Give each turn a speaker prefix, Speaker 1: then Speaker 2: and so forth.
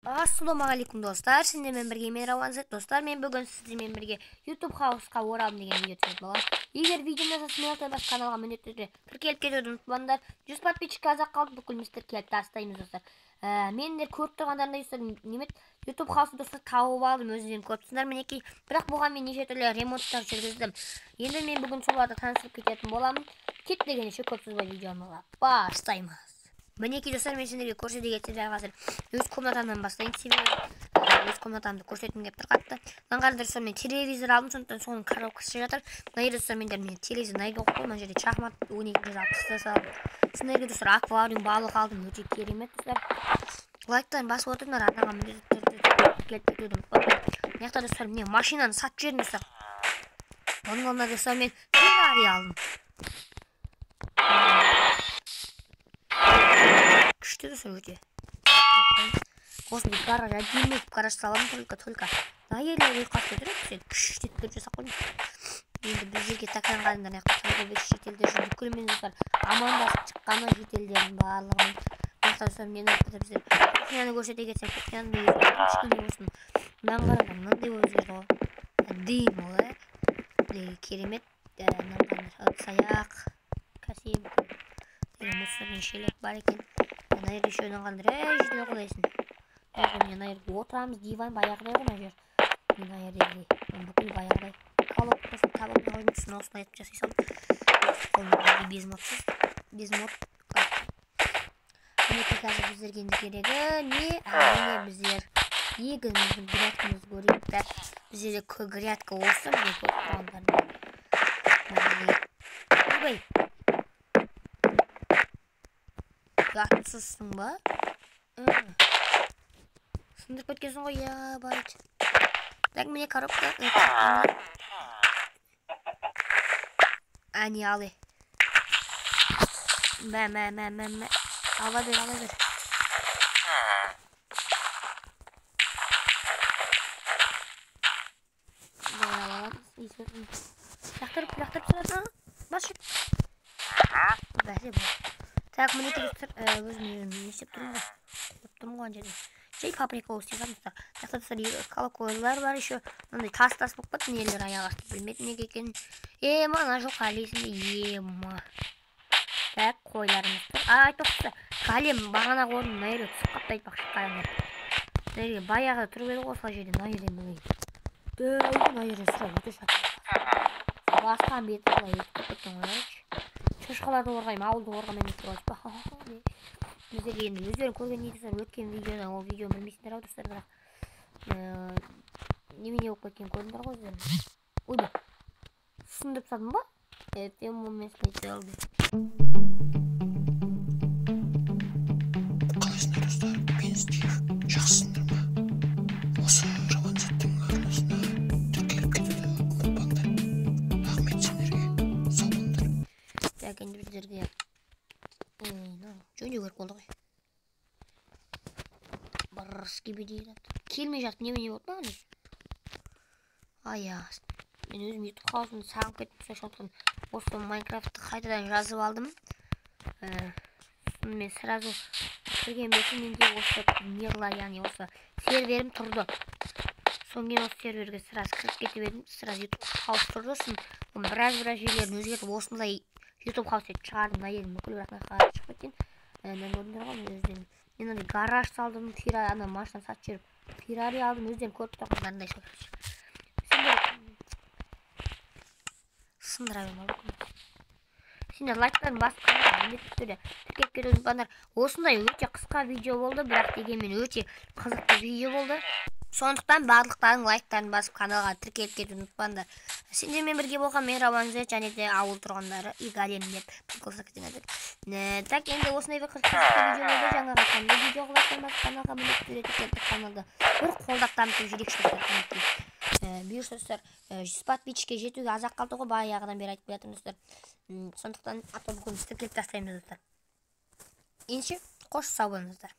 Speaker 1: Ассалаумағалейкум достар, сіздермен бірге мен Рауан Зет. Достар, мен бүгін сіздермен бірге YouTube House-қа оралдым деген видео түсіретін боламын. Егер видео ұнаса, смело бас каналға міндетті түрде тіркеліп кетуді ұмытпаңдар. 100 подписчик аз-ақ қалды, бүкіл тіркеліп тастаймыз достар. Мендер көріп тұрғандарындай достар, немет YouTube House-ы достар тауып алдым, өздерің көріп тұрсыңдар мінекей. Бірақ бұған мен неше түрлі ремонттар жүргіздім. Енді мен бүгін соларды таныстырып кететін боламын. Кет дегенше көп созбай видеоны бастаймыз. Мінекей достар, мен сендерге көрсете кетсем, дәл қазір өз комнатамнан бастайын, себебі өз комнатамды көрсеткім келіп тұр қатты. Мына қараңдар достар, мен телевизор алдым, сондықтан соның коробкасы жатыр. Мына жерде достар, мен телевизор мына жерге қойып қойдым, мына жерде шахмат ойнайтын жер алып тастай салдым. Сосын жерге достар аквариум балық алдым, өте керемет достар. Лайктарын басып отырыңдар, арнаға міндетті түрде тіркеліп кетуді ұмытпаңдар. Мына жақта достар, міне машинаны сатып жібердім достар. Оның орнына достар мен Феррари алдым. Күшті достар өте. Осындай гараж, әдемі етіп гараж саламын, только. Мына жерлер ұйқасып тұр, сен күшті етіп жасап қойдым. Енді бұл жерге таққан қараңдар, мына жақта торговый шетелдер жүр, бүкіл мен достар амандасып шыққаны шетелдердің барлығын. Мына жақта достар мен біздер кухняны көрсете кетсем, кухняны да өзгерттім, кішкене болсын. Мынаны қараңдар, мынандай болып өзгерді ғой. Әдемі ол, ә? Керемет. Мынаны қараңдар, ыдыс аяқ, кәсе бүкіл. Мусорный шелек бар екен. Мына жерде еще ойнағандар, әй, жетіле қоясың. Мына жерде отырамыз, диван баяғыдай ғой мына жер. Мына жерде бүкіл баяғыдай. Колодка болсын, таба алмай қойдым, сосын осылай етіп жасай салдым. Без модсыз, без мод. Мінекей қазір біздерге енді керегі не? Әрине біздер егініміздің грядкамызды көрейік та. Біздерде грядка осы, міне көріп тұрғандарыңдай. Ойбай! Ұятсызсың ба? Сындырып кеткенсің ғой, я байт. Так, міне коробка. Әне, ал. Мә, мә, мә, мә, мә. Ала бер, ала бер. Лақтырып, лақтырып саласың. Бас жүр. Бәсе бұл. Так, мінекей достар, өзім не істеп тұрмын ғой? Қойып тұрмын ғой ана жерде. Жай паприка істеп жатырмын достар. Мына жақта достар колоколдар бар еще. Мынандай тас-тас болып кетті, нелер аяқ асты білмедім неге екенін. Ема, ана жоқ әлі есімде. Ема. Так, қойларымыз тұр. Ай, тоқта. Калем бағанағы орын мына жерге түсіп қапты айтпақшы, қараңдар. Мына жерге баяғыда тұрып еді ғой осылай жерде, мына жерден міне. Дәу, мына жерде сұра өте шатыр. Басқан беті былай өтіп кеткен ғой. Шошқаларды қорғаймын, ауылды қорғамаймын деп тұрады. Біздер енді өздерің көрген достар, өткен видеодан ол видеоны білмейсіңдер ау достар, бірақ немене болып кеткенін көрдіңдер ғой өздерің. Ойбай, сындырып тастадым ба?
Speaker 2: Қалайсыңдар достар, мен Стив, жақсысыңдар ма? Осы Рауан Зеттің арнасына тіркеліп кетуді ұмытпаңдар. Рахмет сендерге, сау болыңдар.
Speaker 1: Так, енді біздерге жөндеу керек болды ғой. Барски дейді. Келмей жатып немене болды маған өзі? Аяқ. Мен өзім YouTube House-ымды сағынып кеттім, сондықтан осы Майнкрафтты қайтадан жазып алдым. Сосын мен сразу кірген бетім менде осы мирлар, яғни осы серверім тұрды. Содан кейін осы серверге сразу кіріп кетіп едім, сразу YouTube House тұрды. Сосын біраз жерлерін өзгертіп осындай YouTube House етіп шығардым. Мына жердің бүкіл бірақ мына шығып кеткен. Мына көрдіңдер ғой өздерің. Мен андай гараж салдым, Феррари, ана машина сатып жіберіп Феррари алдым, өздерің көріп тұрғандарындай сол. Сендер сындыра берме бүкіл. Сендер лайктарын басып каналға міндетті түрде тіркеліп кетуді ұмытпаңдар. Осындай өте қысқа видео болды, бірақ дегенмен өте қызықты видео болды. Сондықтан барлықтарың лайктарын басып каналға тіркеліп кетуді ұмытпаңдар. Сендермен бірге болған мен Рауан Зет және де ауыл тұрғындары Игалем деп прикол кеткен. Так, енді осындай бір қызықты видео болды. Жаңағы айтқандай видеоға лайктарын басып каналға міндетті түрде тіркеліп каналды бір қолдап дамытып жіберейікші достар. Бұйырса достар, 100 подписчикке жетуге аз-ақ қалды ғой, баяғыдан бері айтып келатырмын достар. Сондықтан ата бүгін тіркеліп тастаймыз достар. Ендеше қош сау болыңыздар.